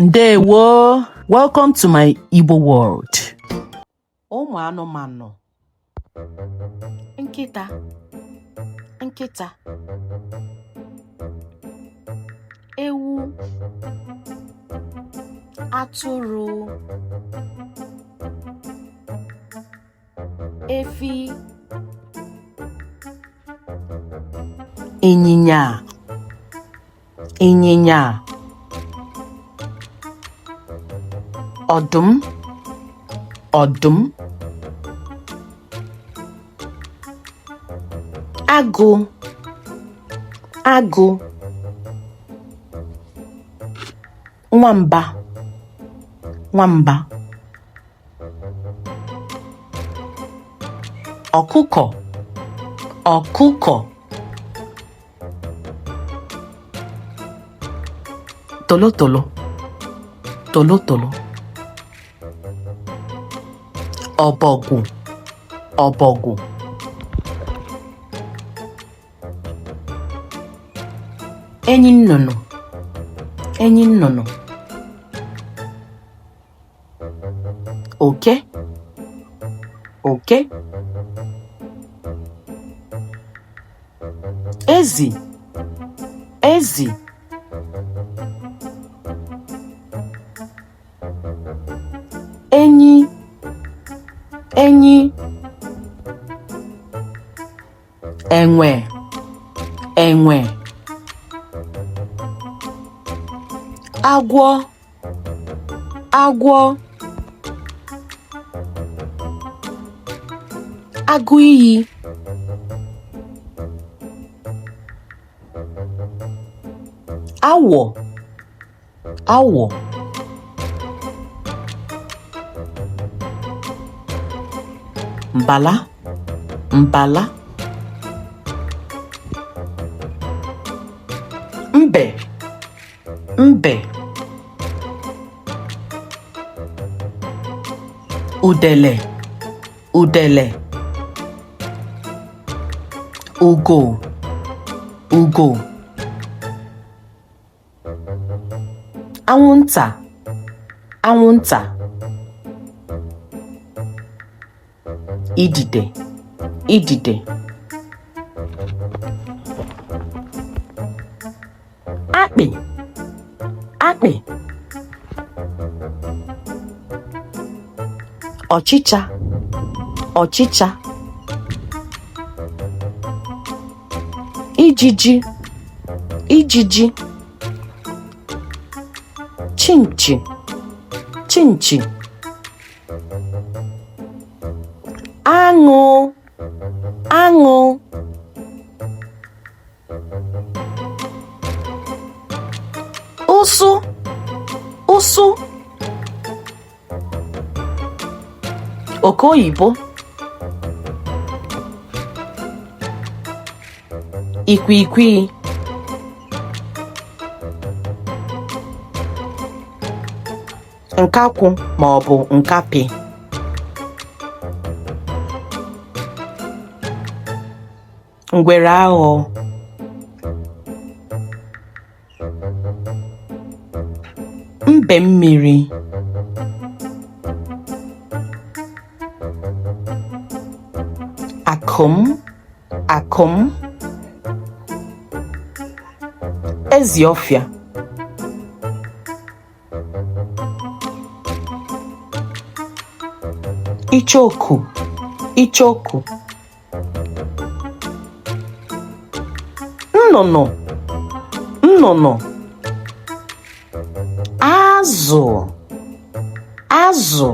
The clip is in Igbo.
Ndewo! Welcome to my Igbo world. Ụmụ anụmanụ. Nkịta, nkịta. Ewu, atụrụ, efi, ịnyịnya, ịnyịnya, ọdụm, ọdụm, agụ, agụ, nwamba, nwamba, ọkụkọ, ọkụkọ, tolotolo, tolotolo, ọbọgwụ, ọbọgwụ, enyi nnụnụ, enyi nnụnụ, oke, oke, ezi, ezi, enyi, enyi, enwe, enwe, agwọ, agwọ, agụ iyi, awọ, awọ, mbala, mbala, mbe, mbe, udele, udele, ugo, ugo, anwụnta, anwụnta, idide, idide, akpị, akpị, ọchịcha, ọchịcha, ijiji, ijiji, chinchi, chinchi, aṅụ, aṅụ, ụsụ, ụsụ, oke oyibo, ikwiikwii, nkakwụ ma ọ bụ nkapị, ngwere aghọ, mbe mmiri, akụ m, akụ m, ezi ọfịa, icheoku, icheoku, nnụnụ, nnụnụ, azụ, azụ.